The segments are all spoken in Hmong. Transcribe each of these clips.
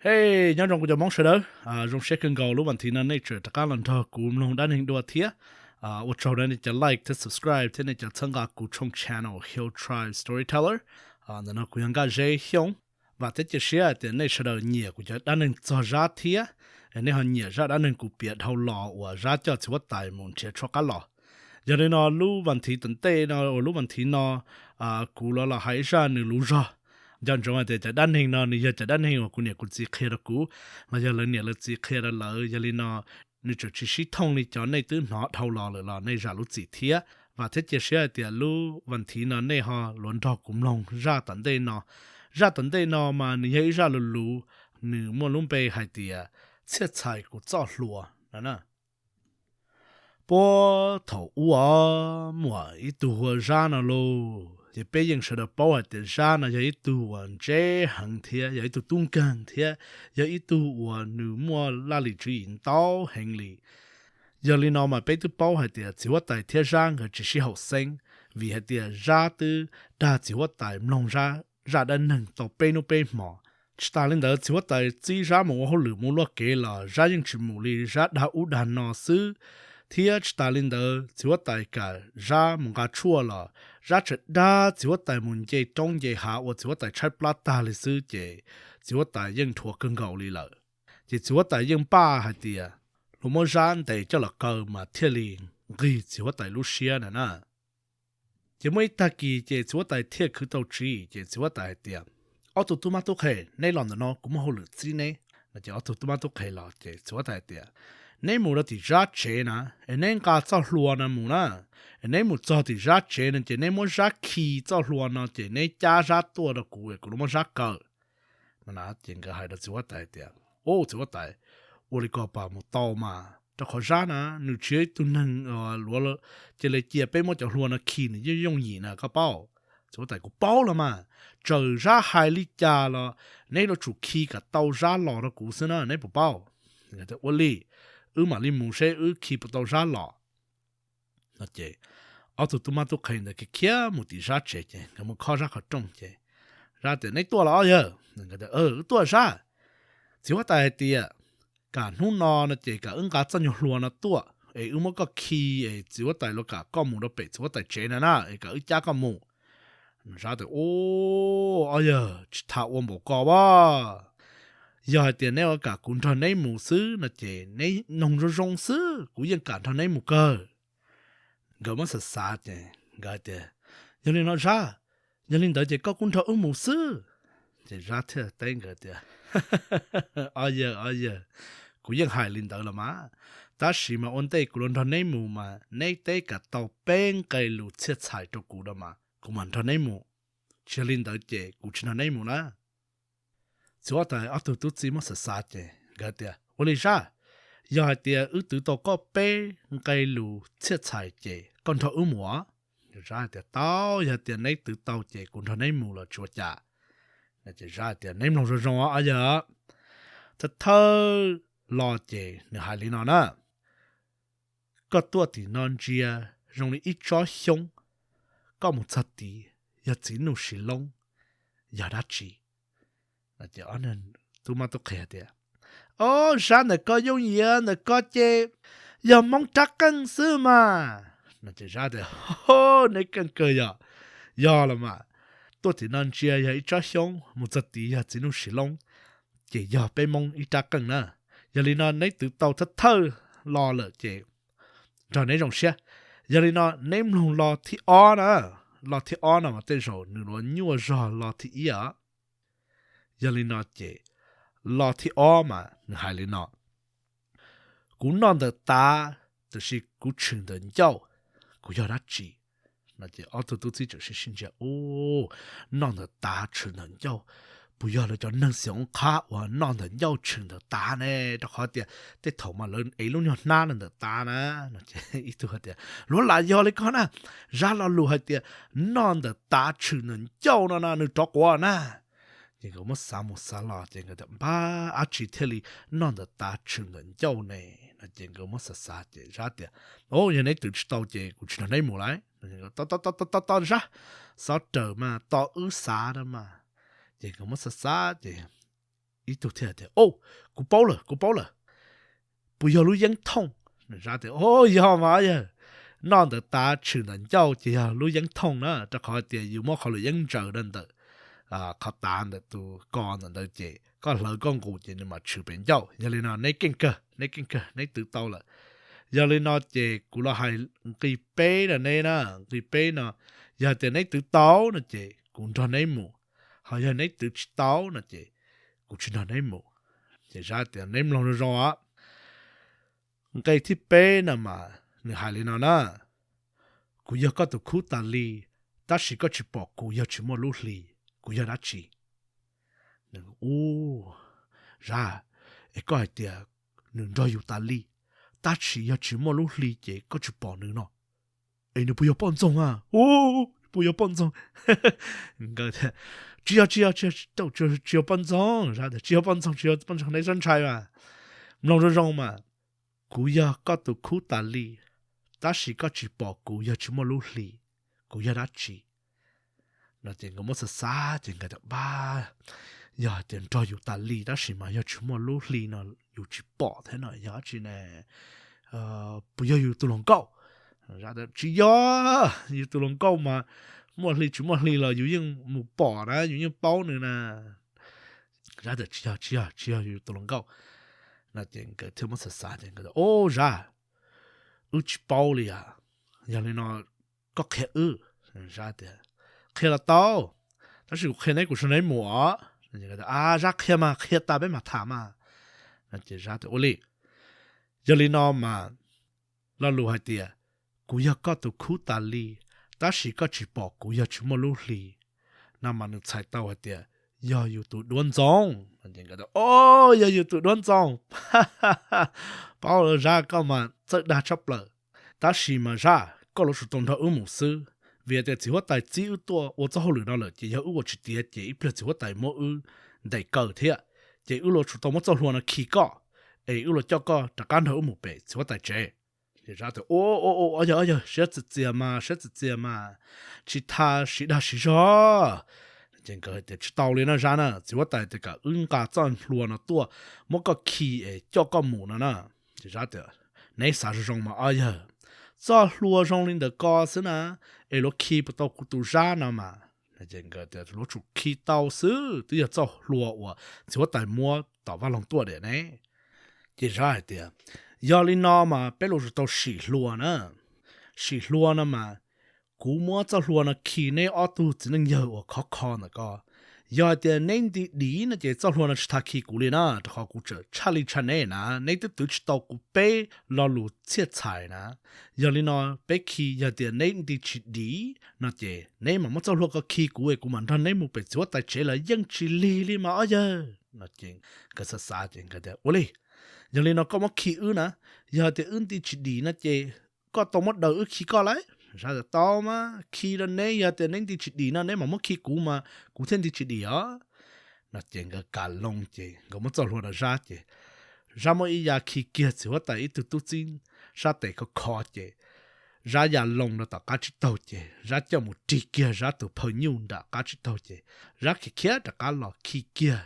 Hej, nyob zoo kuv cov Hmoob sawv daws, zoo siab kawg nkaus lub vas thiv no nej tseem rov qab los nrog kuv mloog dab neeg dua thiab. Ua tsaug nej cov like thiab subscribe thiab nej cov txhawb nqa kuv tshooj channel Hill Tribe Storyteller. Ntawm no kuv yog Nkaj Zeb Xyooj. Vam thiab cia siab hais tias nej sawv daws nyiam kuv cov dab neeg txog Zab thiab nej ho nyiam zaj dab neeg kuv piav dhau los uas Zab coj txiv huab tais mus nrhiav tshuab qab los. Yog li no lub vas thiv tom ntej no uas lub vas thiv no kuv los los hais ib zaj nws luv zog. Nco ntsoov hais tias cov dab neeg no nws yog cov dab neeg uas kuv niam kuv txiv qhia rau kuv, los yog lawv niam lawv txiv qhia rau lawv. Yog li no nws tseem tsis sib thooj li cov nej twb hnov dhau los lawm los nej zam lub txim thiab. Vam thiab cia siab hais tias lub vas thiv no nej ho yuav nrog kuv mloog zaj tom ntej no. Zaj tom ntej no mas nws yog ib zaj luv luv, nws muaj lub npe hais tias Txhiaj Txhais Kuv Txoj Hlua no. Puag thaum ub os, muaj ib tug hu ua Zab no lauj. Ces peb yeej sawv daws paub hais tias Zab no yog ib tug uas ntse heev thiab yog ib tug tub nkeeg thiab yog ib tug uas nws muaj laj lim tswv yim ntau heev li. Yog li no mas peb twb paub hais tias txiv huab tais thiab Zab nkawd tsis sib haum xeeb, vim hais tias Zab twb dag txiv huab tais mloog zaj dab neeg tau peb hnub peb hmo. Tsis tas li ntawd, txiv huab tais txib Zab mus ua hauj lwm mus luaj kev los Zab yeej tsis mus li, Zab dag ub dag no xwb. Thiab tsis tas li ntawd, txiv huab tais kam Zab mus nqa tshuaj los Zab tseem dag txiv huab tais mus nce roob nce hav ua txiv huab tais tshaib plab tag li xwb, ces txiv huab tais yeej dhuav kawg nkaus li lawm. Ces txiv huab tais yeej npaj hais tias luag muab Zab ntes coj los kaw mas thiaj li nqig txiv huab tais lub siab na na. Ces muaj ib tag kis ces txiv huab tais thiaj khwv tau tswv yim, ces txiv huab tais hais tias, Ob tug tub mab tub qhe, neb los ntawm no kuv muaj hauj lwm txib neb. No ces ob tug tub mab tub qhe los ces txiv huab tais hais tias, Neb mus rau tim Zab tsev na, es neb nqa txoj hlua no mus na, es neb mus txog tim Zab tsev no ces neb muab Zab khi txoj hlua no ces neb cab Zab tuaj rau kuv es kuv yuav muab Zab kaw. Ces nkawd hais rau txiv huab tais tias, Ub, txiv huab tais, ua li ko pab mus tau mas, rau qhov Zab na nws tsis yog ib tug neeg luav, cia li cia peb muab cov hlua no khi nws yeej yooj yim na koj paub. Txiv huab tais, Kuv paub los mas, txawm Zab hais li cas los neb yuav tsum khi kom tau Zab los rau kuv xwb na, neb puas paub? Ua li, wb mam li mus seb wb khi puas tau Zab los. Ces ob tug tub mab tub qhe ntawd khiav khiav mus tim Zab tsev ces nkawd mus khob Zab qhov rooj ces Zab tias, Neb tuaj los ob yawg? Wb tuaj Zab. Txiv huab tais hais tias, Kam hnub no no ces kam wb nqa txoj nyuag hlua no tuaj es wb muab koj khi, es txiv huab tais los kam koj mus rau pem txiv huab tais tsev na na, es kam wb cab koj mus. Zab tias, Ub, ob yawg, tsis tham ua npaum ko as. Yog hais tias neb ua kam kuv nrog neb mus xwb no ces neb noog zoo zoo xwb, kuv yeej kam nrog neb mus kawg. Nkawd muab xav xav ces nkawd tias, Yog li no Zab, yog li ntawd ces koj kuj nrog wb mus xwb. Ces Zab thiaj teb nkawd tias, Ob yawg, ob yawg, kuv yeej hais li ntawd los mas, tab sis mas ua ntej kuv los nrog neb mus mas neb teb kom tau peb nqe lus txhiaj txhais rau kuv no mas kuv mam nrog neb mus. Tsis yog li ntawd ces kuv tsis nrog neb mus na. Txiv huab tais ob tug tub txib muab xav xav ces nkawd tias, Ua li Zab, yog hais tias wb twv tau koj peb nqe lus txhiaj txhais ces koj nrog wb mus. Zab tias, Tau, yog tias neb twv tau ces kuv nrog neb mus los tsis ua cas. Ces Zab tias, Neb mloog zoo zoo os ob yawg. Thawj thawj los ces nws hais li no na, Koj tuaj tim no ntsia zoo li ib tsob xyoob, koj mus txog tid yog txiv nuj siv loob, yog dab tsi? Tub mab tub qhe tias, Ob, Zab, ntawm koj yooj yim, ntawm koj ces yog Hmoob rab qeej xwb mas. Zab tias, Neb keej kawg yog, yog los mas, tuaj tim no ntsia yog ib tsob xyoob, mus txog tid yog txiv nuj siv loob, ces yog peb Hmoob ib rab qeej na. Yog li no neb twv tau thawj thawj los lawm ces nrog neb zoo siab. Yog li no neb mloog los thib ob na, los thib ob no mas tej zaum nws yuav nyuaj zog los thib ib os. Yog li no ces los thib ob mas nws hais li no, Kuv noj ntawm tav, tiam sis kuv tshwm ntawm ncauj, kuv yog dab tsi? No ces ob tug tub txib tseem sib sib ntsia, Ub, noj ntawm tav tshwm ntawm ncauj, puas yog lawv cov neeg xyoos qhab uas noj ntawm ncauj tshwm ntawm tav ne? Rau qhov tias tej thaum mas lawv ev lub nyuag hnab ntawm tav na. No ces ib tug hais tias, Luav lam yog li ko na, Zab lo lus hais tias noj ntawm tav tshwm ntawm ncauj no no nws rov quav na. Ces nkawd muab xav mus xav los ces nkawd tias, Npab, dab tsi thiaj li noj ntawm tav tshwm ntawm ncauj ne? No ces nkawd muab xav xav ces Zab tias, Au, yog neb twv tsis tau ces kuv tsis nrog neb mus lawm. Tos tos tos tos Zab, xov raws mas tos wb xav na mas. Ces nkawd muab xav xav ces ib tug thiaj tias, O, kuv paub lawm, kuv paub lawm. Puas yog lub yeeb thooj? Zab tias, O, yog mas yawg. Noj ntawm tav tshwm ntawm ncauj ces yog lub yeeb thooj na, rau qhov tias yus muab qhov luam yeeb ntsaws rau ntawm qhov tav ntawm tus ko ntawm ntawd ces koj hlawv koj nqus ces nws mam tshwm pem ncauj. Yog li no neb keej kawg, neb keej kawg, neb twv tau lawm. Yog li no ces kuv los hais nqi peb rau neb na, nqi peb no, yog tias neb twv tau no ces kuv nrog neb mus, ho yog neb twv tsis tau no ces kuv tsis nrog neb mus. Ces Zab tias, Neb mloog zoo zoo os. Nqe thib peb no mas nws hais li no na, Kuv yog koj tus khub tas li, tab sis koj tsis pom kuv yog tsis muaj lub hli, kuv yog dab tsi? Ub, Zab, es koj hais tias nws nrog yus tas li, tab sis yog tsis muaj lub hli ces koj tsis pom nws no, es nws puas yog poj ntxoog a? Puas yog poj ntxoog? Tsis yog, tsis yog, tsis yog poj ntxoog, tsis yog poj ntxoog, tsis yog poj ntxoog, neb txhob ntshai mas. Mloog zoo zoo mas, Kuv yog koj tus khub tas li, tab sis koj tsis pom kuv yog tsis muaj lub hli, kuv yog dab tsi? No ces nkawd muab xav xav ces nkawd tias, Pab, yog hais tias nrog yus tas li tab sis mas yog tsis muaj lub hli no yus tsis pom thiab no yog dab tsi ne? Puas yog yus tus hluas nkauj? Tsis yog, yus tus hluas nkauj mas muaj hli tsis muaj hli los yus yeej mus pom na, yus yeej paub nws na. Zab tias, Tsis yog, tsis yog, tsis yog yus tus hluas nkauj. No ces nkawd thiaj muab xav xav ces nkawd tias, O, Zab, wb tsis paub li as. Yog li no koj qhia wb. Zab tias, Qhia los tau, tab sis kuv qhia neb kuv tso neb mus os. A, Zab qhia mas, qhia tas peb mam tham mas. No ces Zab tias, Ua li, yog li no mas lo lus hais tias, Kuv yog koj tus khub tas li, tab sis koj tsis pom kuv yog tsis muaj lub hli, no mas nws txhais tau hais tias yog yus tus duab ntxoov. O, yog yus tus duab ntxoov. Paub lawm Zab, koj mas txawj dag tshaj plaws. Tab sis mas Zab, koj yuav tsum tau nrog wb mus xwb, vim tias txiv huab tais txib wb tuaj ua txoj hauj lwm no lawm ces yog wb ua tsis tiav ces ib pliag txiv huab tais muab wb ntes kaw thiab. Ces wb yuav tsum tau muab txoj hlua no khi koj, es wb yuav coj koj rov qab nrog wb mus pem txiv huab tais tsev. Ces Zab tias, O, o, o, yog, o yog, siab txias txias mas, siab txias txias mas, tsis tas siv dag siv zog. Ces nkawd tias, Tsis tau li na Zab na, txiv huab tais tias kom wb nqa txoj hlua no tuaj muab koj khi es coj koj mus no na. Ces Zab tias, Neb xav zoo zoo mas o yawg, txoj hlua zoo li ntawd ko xwb na, es luag khi puas tau kuv tus Zab no mas? Ces nkawd tias, Yuav tsum khi tau xwb, twb yog txoj hlua uas txiv huab tais muab tom vaj loog tuaj diam ne. Ces Zab hais tias, Yog li no mas peb yuav tsum tau sim hlua na. Sim hlua no mas kuv muab txoj hlua no khi neb ob tug txiv neej yawg uas khov kho ntawm ko. Yog hais tias neb nti dim no ces txoj hlua no tsis tas khi kuv li na, rau qhov kuv tseem tshaj li tshaj neb na, neb twb twv tsis tau kuv peb lo lus txhiaj txhais na. Yog li no peb khi, yog tias neb nti tsis dim no ces neb mam muab txoj hlua ko khi kuv es kuv mam nrog neb mus pem txiv huab tais tsev los yeej tsis lig li mas ob yawg. No ces nkawd xav xav ces nkawd tias, Ua li, yog li no koj muab khi wb na, yog tias wb nti tsis dim no ces koj tau muab daws wb khi koj lauj? Zab tias, Tau mas, khi rau neb, yog tias neb nti tsis dim no neb mam muab khi kuv mas kuv thiaj nti tsis dim os. No ces nkawd kam loo ces nkawd muab txoj hlua rau Zab ces Zab muab ib ya khi kiag txiv huab tais ib tug tub txib sab tes khov kho ces Zab ya loo rau tom qab tsib taug ces Zab coj mus rig kiag Zab tus phaw nyuj nram qab tsib taug ces Zab khiav khiav rov qab los khi kiag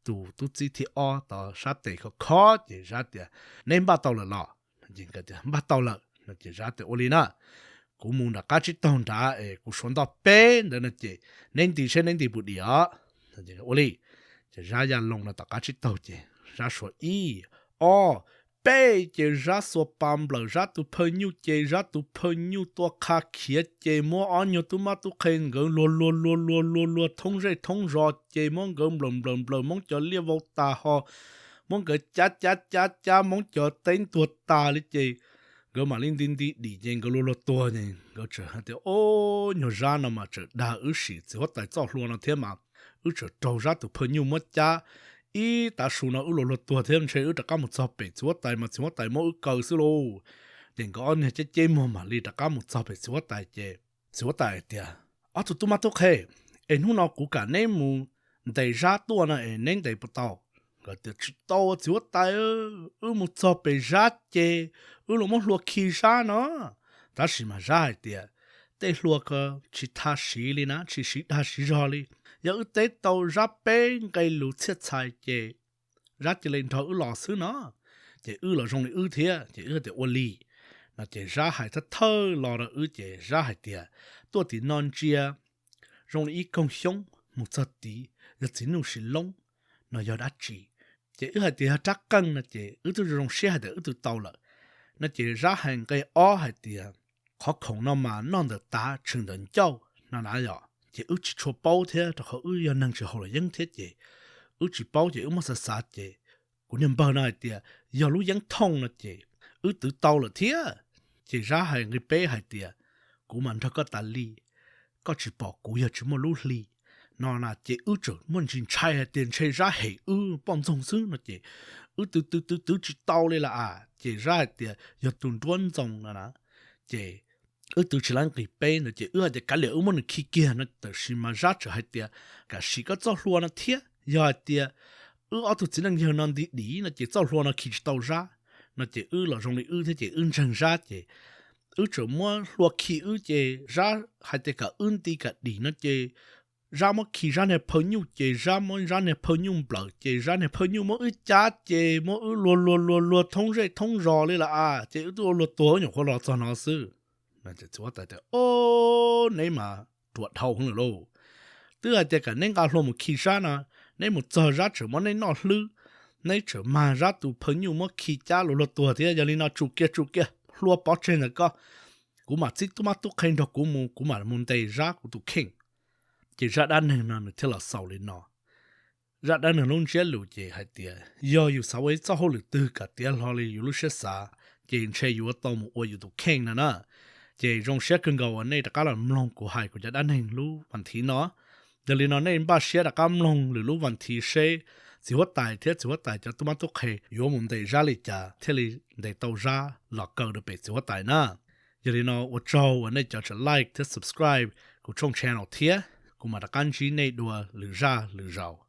tus tub txib thib ob tod sab tes khov kho ces Zab tias, Neb npaj tau lawm los? Ces nkawd tias, Npaj tau lawm. No ces Zab tias, Ua li na, kuv mus nram qab tsib taug nrad es kuv suav ntoj peb ntawd no ces neb nti seb neb nti puas dim os. Ua li. Ces Zab ya loo rau tom qab tsib taug ces Zab suav ib, ob, peb ces Zab xuas pas nplawm Zab tus phaw nyuj ces Zab tus phaw nyuj tua qha khiav ces muab ob nyuag tub mab tub qhe nkawd luag luag luag luag luag luag thoob zej thoob zos ces muab nkawd nplawm nplawm nplawm Hmoob cov liaj vau tas ho muab nkawd cab cab cab cab Hmoob cov teb ntuag tas li ces nkawd mam li nti nti dim ces nkawd luag luag tuag ces nkawd tseem hais tias, O, nyuag Zab no mas tseem dag wb sim txiv huab tais txoj hlua no thiab mas wb tseem raug Zab tus phaw nyuj muab cab ib tav su no wb luag luag tuag thiab ntshe wb rov qab mus txog pem txiv huab tais mas txiv huab tais muab wb kaw xwb lauj. Ces nkawd ob niag ceb ceb muag mam li rov qab mus txog pem txiv huab tais ces txiv huab tais hais tias, Ob tug tub mab tub qhe, es hnub no kuv kam neb mus ntes Zab tuaj no es neb ntes puas tau? Nkawd tias, Tsis tau txiv huab tais, wb mus txog pem Zab ces wb los muab hlua khi Zab no. Tab sis mas Zab hais tias, Tej hlua ko tsis tha siv li na, tsis siv dag siv zog li. Yog wb teb tau Zab peb nqe lus txhiaj txhais ces Zab cia li nrog wb los xwb no. Ces wb los zoo li wb thiab ces wb tias ua li no ces Zab hais thawj thawj los rau wb ces Zab hais tias tuaj tim no ntsia zoo li ib koog xyoob mus txog tid yog txiv nuj sis loob no yog dab tsi. Ces wb hais tias yog rab qeej no ces wb twb zoo siab hais tias wb twb tau lawm no ces Zab hais nqe ob hais tias qhov khoom no mas noj ntawm tav tshwm ntawm ncauj no na yom. Ces wb tsis tshua paub thiab rau qhov wb yog neeg tsis haus luam yeeb thiab ces wb tsis paub ces wb muab xav xav ces kuv niag npawg no hais tias yog lub yeeb thooj no ces wb twb tau lawm thiab. Ces Zab hais nqe peb hais tias kuv mam nrog koj tas li, koj tsis pom kuv yog tsis muaj lub hli no na ces wb tseem muaj ntsis ntshai hais tias ntshe Zab hem wb poj ntxoog xwb no ces wb twv twv twv twv tsis tau li lawm a. Ces Zab hais tias yog tus nruab ntxoo no na. Ces wb twv tsis laib nqe peb ntawd ces wb hais tias kav liam wb muab nws khi kiag no tab sis mas Zab tseem hais tias kav sim koj txoj hlua no thiab yog hais tias wb ob tug txiv neej yawg no nti dim no ces txoj hlua no khi tsis tau Zab no ces wb los zoo li wb thiab ces wb ntseeg Zab ces wb tseem muab hlua khi wb ces Zab hais tias kom wb nti kom dim no ces Zab muab khi Zab niag phaw nyuj ces Zab muab Zab niag phaw nyuj nplawm ces Zab niag phaw nyuj muab wb cab ces muab wb luag luag luag luag thoob zej thoob zos li lawm a. Ces wb twb ua luag tuag wb nyuam qhuav los txog no xwb. Txiv huab tais tias o, neb mas ruam dhau heev lawm lauj. Twb hais tias kom neb nqa hlua mus khi Zab no, neb mus txog Zab tseem muab neb noj hlwb, neb tseem mag Zab tus phaw nyuj muab khi cab luag luag tuag thiab. Yog li no tsum kiag tsum kiag hlua pov tseg ntawm koj, kuv mam txib tub mab tub qhe nrog kuv mus, kuv mam mus ntes Zab kuv tus kheej. Ces zaj dab neeg no nws thiaj los xaus li no. Zaj dab neeg lub ntsiab lus ces hais tias yog yus xav ua ib txoj hauj lwm twg kom tiav hlo li yus lub siab xav, ces ntshe yuav tau mus ua yus tus kheej no na. Ces zoo siab kawg nkaus uas nej rov qab los mloog kuv hais kuv cov dab neeg lub vas thiv no. Yog li no nej npaj siab rov qab mloog lwm lub vas thiv seb txiv huab tais thiab txiv huab tais cov tub mab tub qhe yuav mus ntes Zab li cas thiaj li ntes tau Zab los kaw rau pem txiv huab tais na. Yog li no ua tsaug uas nej cov tseem like thiab subscribe kuv tshooj channel thiab kuv mam rov qab ntsib nej dua lwm zaj lwm zaus.